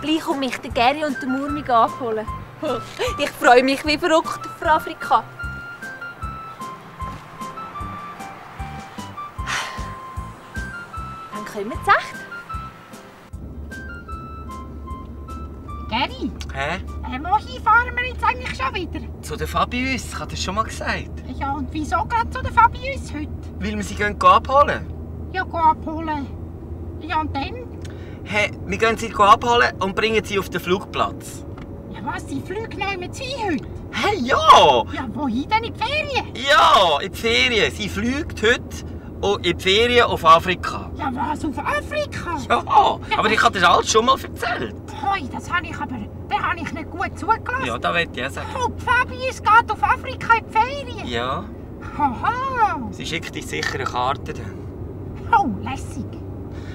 Gleich kommt mich der Geri und der Murmig abholen. Ich freue mich wie verrückt auf Afrika. Dann kommen wir echt. Geri? Hä? Wohin fahren wir jetzt eigentlich schon wieder? Zu den Fabius, ich habe das schon mal gesagt. Ja, und wieso gerade zu den Fabius heute? Weil wir sie abholen. Ja, geh abholen. Ja, und dann? Hä, wir gehen sie abholen und bringen sie auf den Flugplatz. Ja, was? Die fliegen neu mit sie heute? Hä, ja! Ja, wohin denn in die Ferien? Ja, in die Ferien. Sie fliegt heute in die Ferien auf Afrika. Ja, was? Auf Afrika? Ja, aber ich habe das alles schon mal erzählt. Hoi, das habe ich aber nicht gut zugelassen. Ja, das will ich auch sagen. Oh, die Fabius geht auf Afrika in die Ferien? Ja. Haha. Sie schickt dich sicher eine Karte dann. Oh, lässig.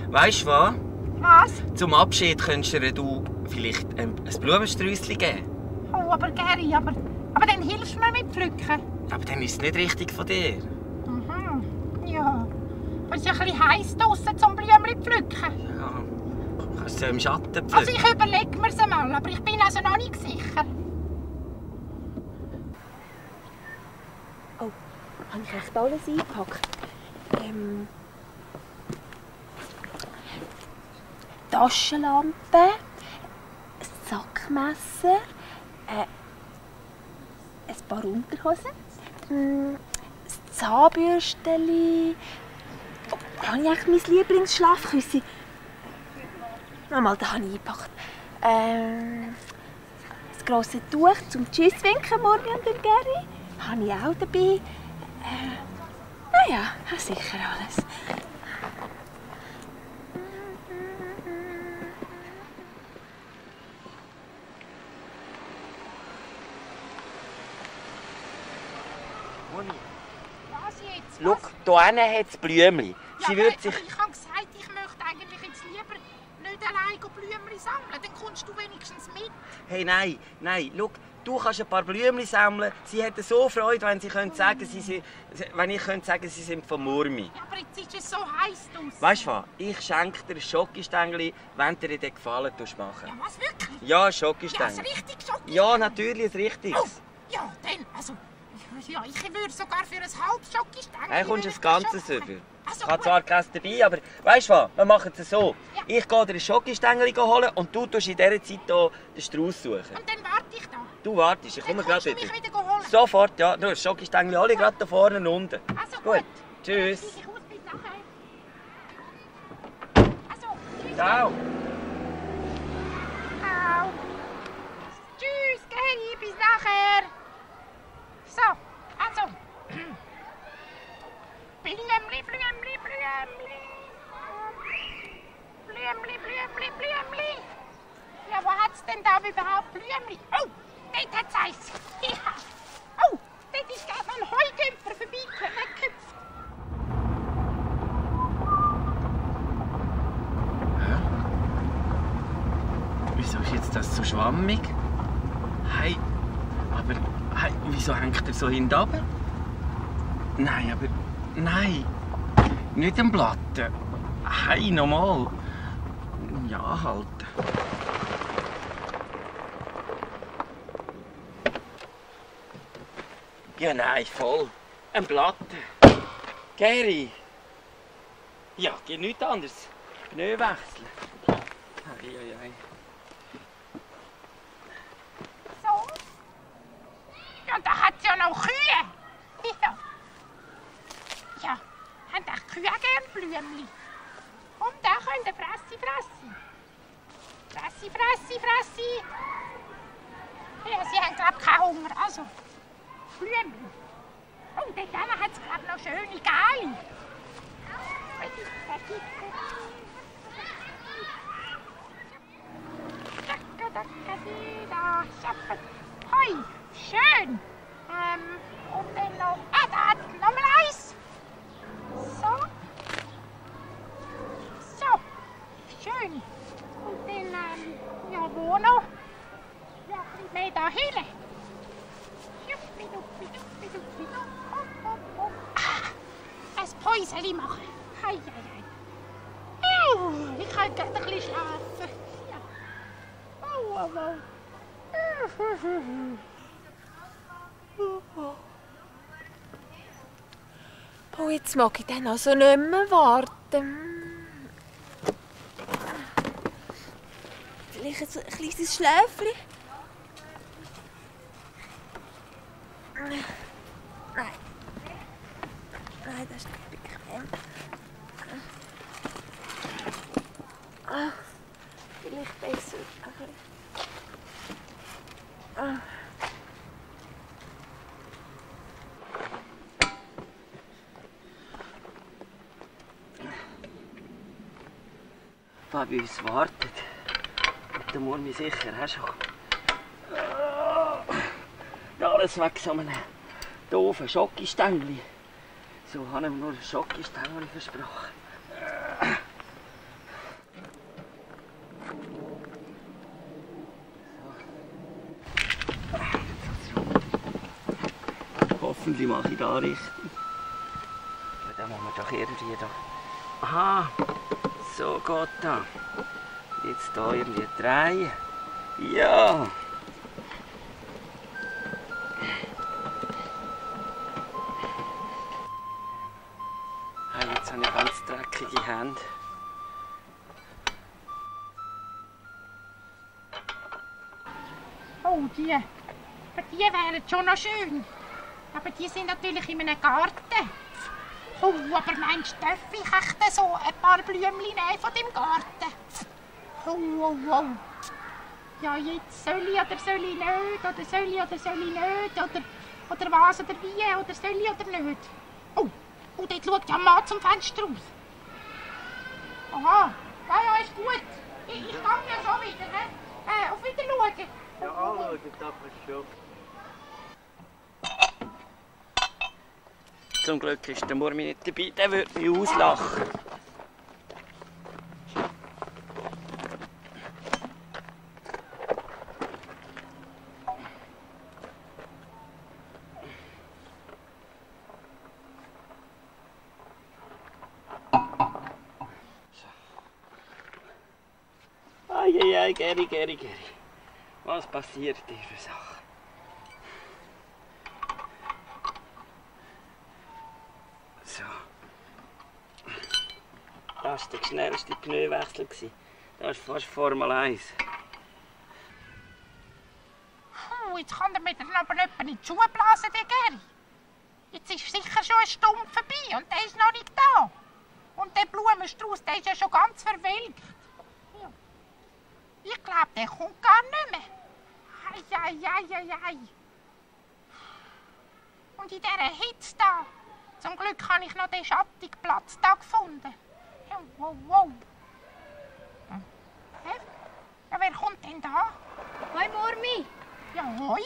Weißt du was? Was? Zum Abschied könntest du vielleicht ein Blumensträusschen geben. Oh, aber Geri, aber dann hilfst du mir mit Pflücken. Aber dann ist es nicht richtig von dir. Mhm. Ja. Aber es ist ja ein bisschen heiß draussen zum Blümchen pflücken. Ja, kannst du im Schatten pflücken. Also ich überlege mir es einmal, aber ich bin also noch nicht sicher. Oh, habe ich echt alles eingepackt? Taschenlampe, ein Sackmesser, ein paar Unterhosen, ein Zahnbürstchen. Oh, habe ich eigentlich mein Lieblingsschlafkissen? Mal, das habe ich eingepackt. Das grosse Tuch zum Tschüsswinken morgen und dem Geri habe ich auch dabei. Naja, sicher alles. Was jetzt? Schau, hier hinten hat es Blümchen. Ja, Sie wird sich... aber ich habe gesagt, ich möchte eigentlich jetzt lieber nicht allein Blümchen sammeln. Dann kommst du wenigstens mit. Hey, nein, schau, du kannst ein paar Blümchen sammeln. Sie hätten so Freude, wenn sie können sagen, wenn ich könnte sagen, sie sind von Murmi. Ja, aber jetzt ist es so heiß draussen. Weißt du was? Ich schenke dir ein Schokostängeli, wenn dir den Gefallen machen. Ja, was, wirklich? Ja, ein Ja, Schokostängeli. ein richtiges Schokostängeli? Ja, natürlich ein richtiges. Oh, ja, dann, also... Ja, ich würde sogar für ein halbes Schokostängeli... Hey, kommst du das Ganze über? Also, Ich habe zwar keins dabei, aber weißt du was? Wir machen es so. Ja. Ich gehe dir ein Schokostängeli holen und du tust in dieser Zeit hier den Strauß suchen. Und dann warte ich da. Du wartest, ich komme Dann gerade kommst du wieder. mich wieder holen. Sofort, ja. Du, das Schokostängeli hole ich gerade da vorne unten. Also Gut. Tschüss. Dann ich aus, bis nachher. Also, tschüss. Ciao. Ciao. Tschüss, Geri, bis nachher. So, also. Blümli, Blümli, Blümli. Blümli, Blümli, Blümli. Ja, wo hat's denn da überhaupt Blümli? Oh, dort hat's eins. Ja. Oh, dort ist gerade noch ein Heugümpfer vorbeigeköpft. Wieso ist jetzt das so schwammig? Hey, aber hey, wieso hängt er so hinten? Nein, aber nein, nicht am Blatt. Hey, nochmal. Ja, halt. Ja, nein, voll. Ein Blatt. Geri. Ja, geht nichts anderes. Pneu wechseln. Ei. So. Ja, da hat's ja noch Kühe. Ja. Ja, haben auch Kühe gern Blümli. Und da könnt ihr Frassi. Ja, sie haben, glaub ich, keinen Hunger. Also, Blümli. Und dort hat es, glaub ich, noch schöne Geile. Hoi, schön. Und dann noch... Ah, da hat noch mal eins. So. So. Schön. Und dann, ja, wo noch? Ja, ein bisschen mehr da hinten. Ein Päuseli machen. Hei. Ich kann gerade ein bisschen schlafen. Ja. Oh, jetzt mag ich dann also nicht mehr warten. Vielleicht ein kleines Schläfchen? Nein. Nein, das ist nicht bequem. Vielleicht besser. Wer bei uns wartet, wird der Murmi sicher auch schon. Alles weg so einem doofen Schokistängli. So habe ich mir nur ein Schokistängli versprochen. So. Hoffentlich mache ich da richtig. Ja, dann muss man doch irgendwie da. Aha, so geht das. Jetzt hier irgendwie drehen. Ja! Jetzt habe ich ganz dreckige Hände. Oh, die wären schon noch schön. Aber die sind natürlich in einem Garten. Oh, aber meinst du, darf ich echt so ein paar Blümchen nehmen von dem Garten? Oh. Ja, jetzt soll ich oder soll ich nicht? Oder soll ich oder soll ich nicht? Oder was oder wie? Oder soll ich oder nicht? Oh, dort schaut ja ein Mann zum Fenster raus. Aha, ja, ist gut. Ich gehe ja schon wieder. Auf Wiedersehen. Ja, schauen darf man schon. Zum Glück ist der Murmi nicht dabei, der würde mich auslachen. Ei, Geri. Was passiert dir für Sachen? So. Das war der schnellste Pneuwechsel. Das ist fast Formel 1. Jetzt kann er mir dann aber jemand in die Schuhe blasen, der Geri. Jetzt ist sicher schon eine Stunde vorbei und der ist noch nicht da. Und der Blumenstrauß, der ist ja schon ganz verwelkt. Ja. Ich glaube, der kommt gar nicht mehr. Ei. Und in dieser Hitze da, zum Glück habe ich noch den schattigen Platz da gefunden. Ja, wow. Ja, wer kommt denn da? Hoi Murmi! Ja, hoi.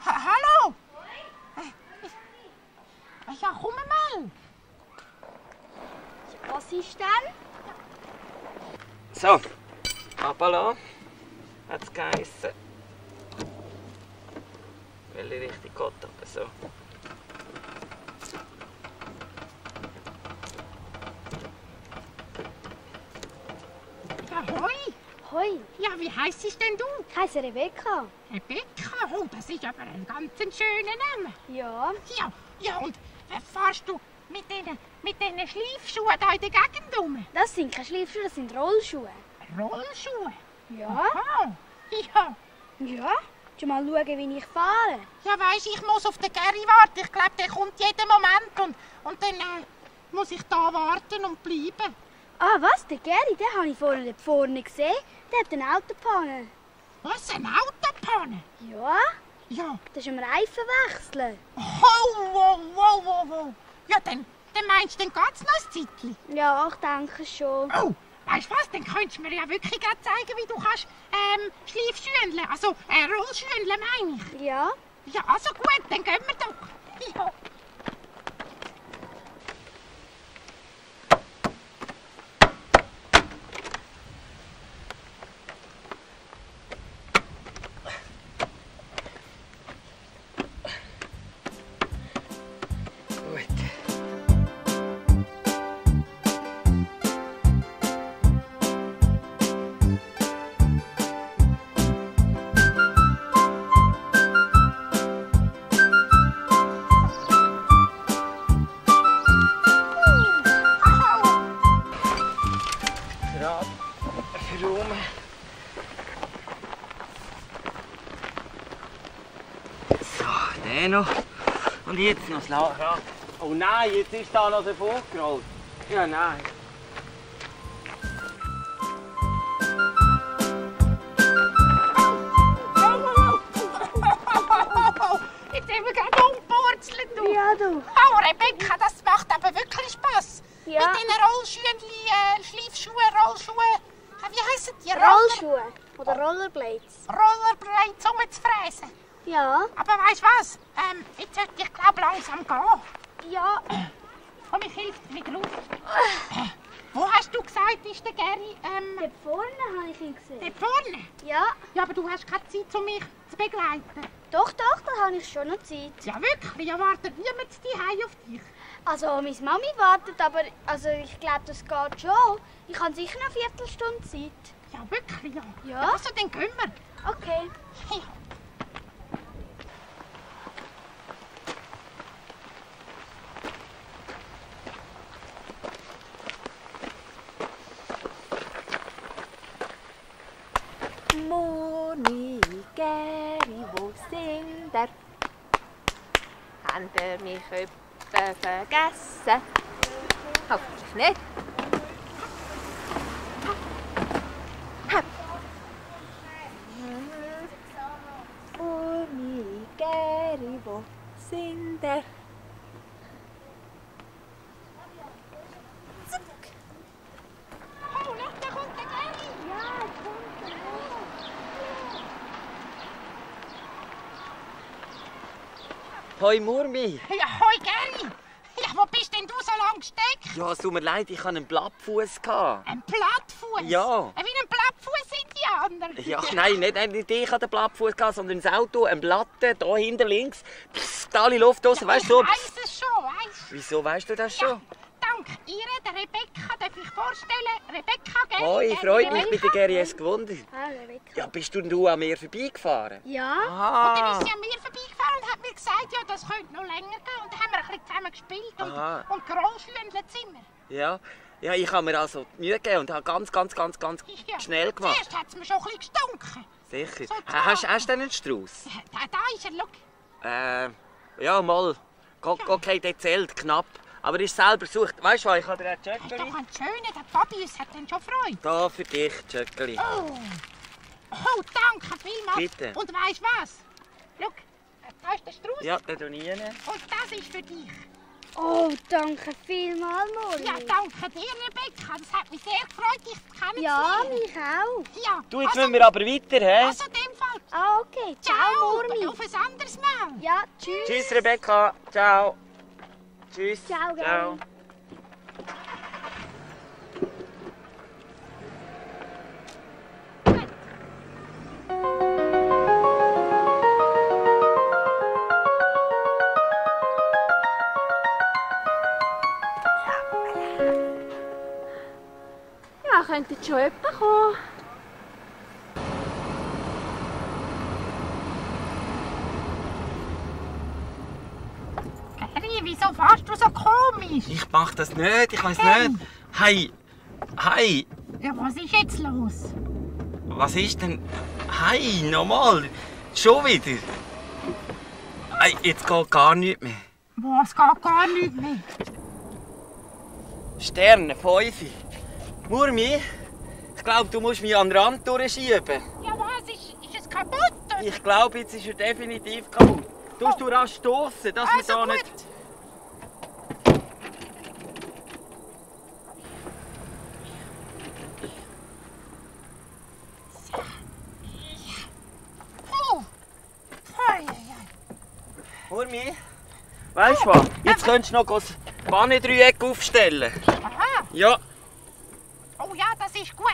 Hallo. Ja, komm mal. Was ist denn? So, runterlassen, hat es geheissen. Welche Richtung geht aber so? Ja, hoi. Hoi, Ja, wie heisst denn du? ich heiße Rebecca. Rebecca. Oh, das ist aber ein ganz schöner Name. Ja. Ja, und fahrst du mit diesen Schleifschuhen da in der Gegend rum? Das sind keine Schleifschuhe, das sind Rollschuhe. Rollschuhe? Ja. Aha. Ja. Ja? Schon mal schauen, wie ich fahre. Ja, weisst, ich muss auf den Geri warten. Ich glaube, der kommt jeden Moment. Und dann muss ich da warten und bleiben. Ah, was? Der Geri, den habe ich vorhin dort vorne gesehen. Der hat eine Autopanne. Was, eine Autopanne? Ja? Ja. Das ist am Reifen wechseln. Wow. Ja, dann meinst du, dann geht's noch ein Zeitchen? Ja, ich denke schon. Oh, weißt du was, dann könntest du mir ja wirklich gerade zeigen, wie du kannst Schleifschühnle, also Rollschühnle meine ich. Ja? Ja, also gut, dann gehen wir doch. Ja. Rad verräumen. So, den noch. Und jetzt noch das Rad. Oh nein, jetzt ist da noch davor gerollt. Ja, nein. Jetzt haben wir gerade umgepurzelt, du. Ja, du. Oh, Rebecca, das macht aber wirklich Spass. Ja. Mit diesen Rollschuhen, Schleifschuhen, Rollschuhen. Wie heissen die? Rollschuhe oder Rollerblades. Rollerblades umzufräsen. Ja. Aber weißt du was? Jetzt sollte ich glaube langsam gehen. Ja. Komm, ich helfe dir wieder auf. Wo hast du gesagt, ist der Gary? Dort vorne habe ich ihn gesehen. Dort vorne? Ja. Ja, aber du hast keine Zeit, um mich zu begleiten. Doch, da habe ich schon noch Zeit. Ja, wirklich? Ja, wartet niemand zu Hause auf dich. Also, meine Mami wartet, aber ich glaube, das geht schon. Ich habe sicher noch eine Viertelstunde Zeit. Ja, wirklich? Ja. Ja. Also, dann gehen wir. Okay. Ja. Moni, Geri, wo sind ihr? Habt ihr mich etwa vergessen? Hoffentlich nicht. Moni, Geri, wo sind ihr? Oh, da kommt der Gary. Ja, es kommt Hoi Murmi! Ja, hoi Gary. Ja, wo bist denn du so lang gesteckt? Ja, es tut mir leid, ich hatte einen Blattfuß. Ein Plattfuß? Ja. Wie ein Plattfuß sind die anderen. Ja, nein, nicht ich hatte den Blattfuß, sondern das Auto, ein Blatte, hier hinten links. Psst, alle Luft raus, weißt du? Ich weiss es schon, weißt du. Wieso weißt du das schon? Ja, dank ihr, der Rebecca, darf ich vorstellen. Rebecca, Gary. Hoi, freut mich, mit der Geri es gewundert. Hallo, Rebecca. Ja, bist du an mir vorbeigefahren? Ja. Und dann Aha. ist sie an mir vorbeigefahren und hat mir gesagt, ja, das könnte noch länger gehen. Und dann haben wir ein bisschen zusammen gespielt Aha. und gerollschündelt sind wir. Ja, ich habe mir also die Mühe gegeben und habe ganz Ja. schnell gemacht. Zuerst hat es mir schon ein bisschen gestunken. Sicher. So Hast du denn einen Strauß? Da ist er, schau. Ja, mal. Okay, der zählt knapp. Aber ist selber gesucht. Weißt du was, ich habe dir einen Das ist Tschöckeli. doch ein schöner, der Fabius hat dann schon Freude. Da für dich, Tschöckeli. Oh, danke vielmals. Bitte. Und weißt du was? Schau, da ist der Strauß Ja, den tue ich rein. und das ist für dich. Oh, danke vielmals, Moni. Ja, danke dir, Rebecca. Das hat mich sehr gefreut, dich kennenzulernen. Ja, mich auch. Ja, Du, jetzt also, müssen wir aber weiter, hä? also in dem Fall. Ah, okay. Ciao, Murmi. Auf ein anderes Mal. Ja, tschüss. Tschüss, Rebecca. Ciao. Tschüss. Ciao, Gary. Ciao. Ja, könnte jetzt schon jemand kommen. Gary, wieso fährst du so komisch? Ich mach das nicht, ich weiß Hey. nicht. Hey. Hey. Ja, was ist jetzt los? Was ist denn? Hey, nochmal. Schon wieder. Hey, jetzt geht gar nichts mehr. Was geht gar nicht mehr? Sterne, 5. Murmi, ich glaube, du musst mich an den Rand durchschieben. Ja, was? Ist es kaputt? Oder? Ich glaube, jetzt ist er definitiv kaputt. Du rasch stoßen, dass wir Also da gut. nicht... Oh. Hei, hei, hei. Murmi, weißt du was? Jetzt könntest du noch das Bahnendreieck aufstellen. Aha. Ja, Oh ja, das ist gut.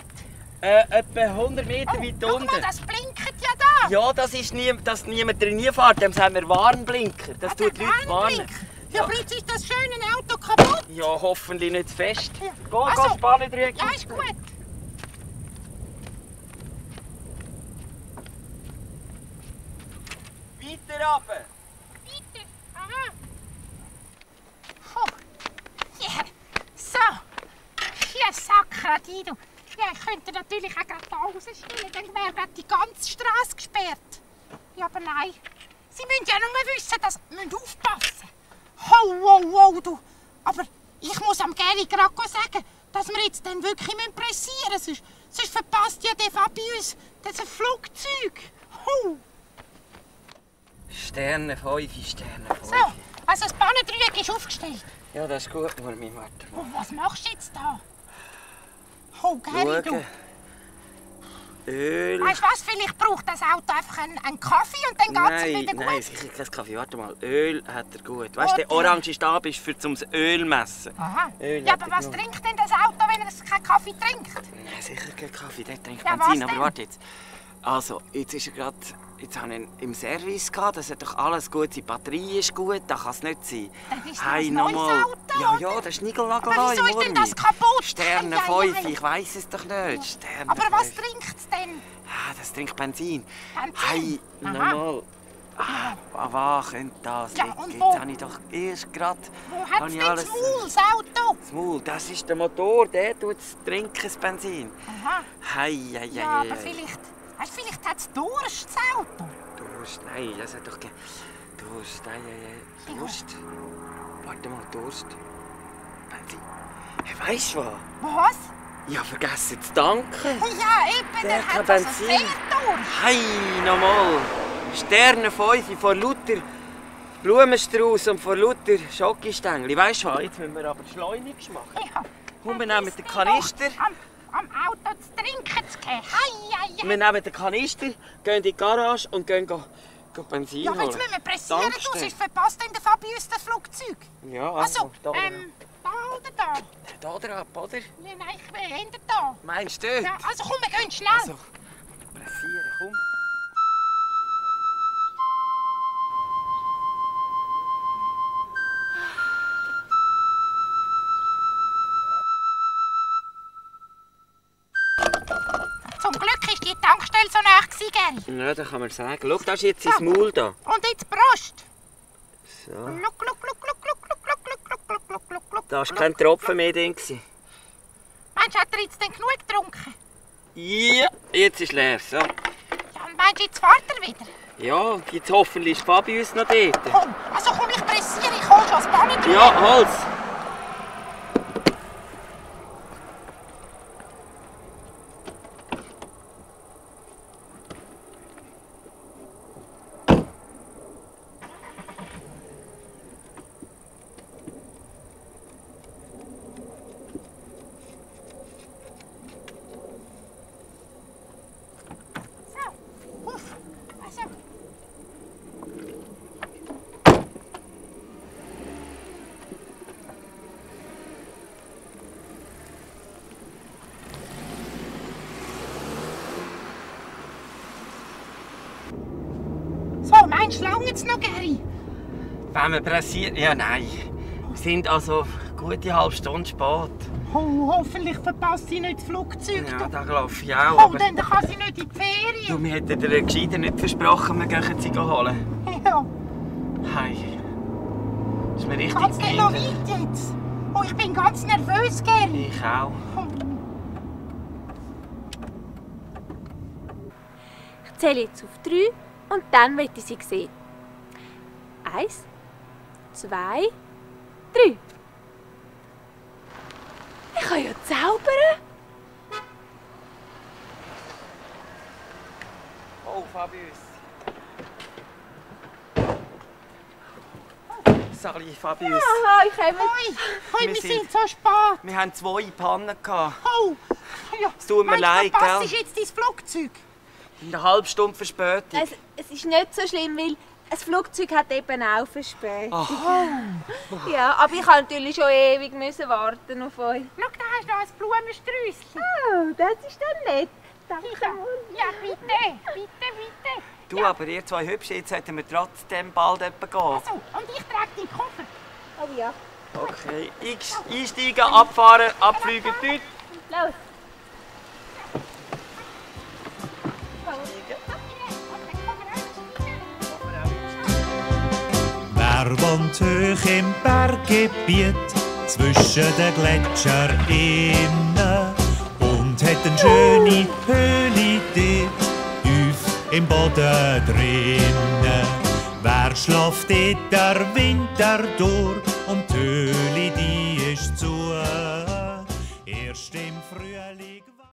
etwa 100 Meter weit Schau mal, unten. das blinkt ja da. Ja, das ist dass niemand drin fährt. Dem sagen wir Warnblinker. Das tut die Leute warnen. Ja, aber jetzt ist das schöne Auto kaputt. Ja, hoffentlich nicht zu fest. Ja. Geh, Also, geh, Bahnendreieck. Ja, ist gut. Weiter runter. Weiter. Aha. Oh. Ja. So. Ja, Sakra, du. Ja, ich könnte natürlich auch gerade da rausstellen, dann wäre gerade die ganze Straße gesperrt. Ja, aber nein. Sie müssen ja nur wissen, dass Sie aufpassen müssen. Ho, du. Aber ich muss am Geri gerade sagen, dass wir jetzt dann wirklich pressieren müssen. Sonst verpasst ja der Fabius das Flugzeug. Ho. Sterne 5, Sterne 5. So, also das Bahnendreieck ist aufgestellt. Ja, das ist gut, Mami, warte mal. Und was machst du jetzt da? Oh, Geri, du. Öl. Weißt du was, vielleicht braucht das Auto einfach einen Kaffee und dann geht es wieder gut. Nein, sicher kein Kaffee. Warte mal, Öl hat er gut. Weißt du, der orange Stab ist für zum Öl messen. Aha. Öl Ja, aber was trinkt denn das Auto, wenn es keinen Kaffee trinkt? Nein, sicher kein Kaffee, der trinkt Ja, Benzin. was Aber denn? warte jetzt. Also, jetzt ist er gerade. Jetzt habe ich ihn im Service gehabt, das hat doch alles gut, die Batterie ist gut, das kann es nicht sein. Das ist Hey, ein neues nochmal. Auto, Ja, oder? das ist nigelnagelneu. Aber wieso ist denn das kaputt? Sterne Ei, ei, 5, ei. ich weiss es doch nicht. Sterne Aber was 5. trinkt es denn? Ah, das trinkt Benzin. Benzin? Hey, Aha. nochmal. Was könnte das Ja, liegen? und Jetzt wo? habe ich doch erst gerade... Wo hat es denn das Maul, das Auto? Das Maul, das ist der Motor, der tut das Trinken, das Benzin. Aha. Hei. Ja, aber vielleicht hat es Durst, das Auto. Durst, nein, das hat doch Durst, Durst. Warte mal, Durst. Benzin. Hey, weißt du was? Was? Ja, vergessen zu danken. Ja, eben, Der der hat hat also Benzin. sehr Durst. Hei, nochmal. Sterne 5 vor lauter Blumenstrauß und vor lauter Schokostängel. Weißt du was, jetzt müssen wir aber Schleunigst machen. Ja. Komm, wir nehmen den Kanister. Am Auto zu trinken zu geben. Hei. Wir nehmen den Kanister, gehen in die Garage und gehen Benzin Ja, aber jetzt holen. müssen wir pressieren, du, Tankstelle. sonst verpasst dann der Fabius das Flugzeug. Ja, Also, da da oder da? da drauf, oder? Nein, ich will hinter da. Meinst du? Ja, also komm, wir gehen schnell. Also, pressieren, komm. Zum Glück ist die Tankstelle so nah, Geri. Ja, das kann man sagen. Schau, das ist jetzt sein Maul da. Und jetzt Prost. So. Gluck, gluck, gluck, gluck, gluck, gluck, gluck, gluck, gluck, gluck, gluck, gluck. Da war kein Tropfen mehr drin. Meinst du, hat er jetzt denn genug getrunken? Ja, jetzt ist leer. So. Ja, und meinst du, jetzt fährt er wieder? Ja, und jetzt hoffentlich ist Fabius noch dort. Komm, also komm, ich pressiere, ich hol schon das Bahnendreieck. Ja, Holz. So, uff, also. So, meinst du lange jetzt noch, Geri? Wenn wir pressieren... Ja, nein. Wir sind also eine gute halbe Stunde spät. Oh, hoffentlich verpasst sie nicht das Flugzeug. Ja, du. da glaube ich auch. Oh, Aber dann kann sie nicht in die Ferien. du, wir hätten dir gescheiter nicht versprochen, wir gehen sie holen. Ja, Hey. Ist mir richtig geht's denn noch peinlich. weit jetzt? Oh, ich bin ganz nervös, Geri. Ich auch. Ich zähle jetzt auf 3 und dann will ich sie sehen. 1, 2, 3. Ich kann ja zaubern. Oh, Fabius. Sali, Fabius. Aha, ich komme. Hoi, wir Wir sind sind- so spät. Wir haben 2 Pannen gehabt. Oh, ja. Es tut mir Meinst du, leid, verpasst gell? jetzt dein Flugzeug? In einer halben Stunde Verspätung. Es ist nicht so schlimm, weil das Flugzeug hat eben auch Verspätung. Ja, aber ich musste natürlich schon ewig warten auf euch. Schau, da hast du noch ein Blumensträusschen. Oh, das ist dann nett. Danke. Ja, bitte, bitte, bitte. Du, aber ihr 2 Hübsche, jetzt sollten wir trotzdem bald jemanden gehen. So, und ich trage den Koffer. Oh ja. Okay, einsteigen, abfahren, abfliegen, tüt. Los. Wer wohnt hoch im Berggebiet zwischen den Gletschern innen und hat einen im Boden drinnen. Wer schläft in der Winter durch und die Höhle, die ist zu. Erst im Frühling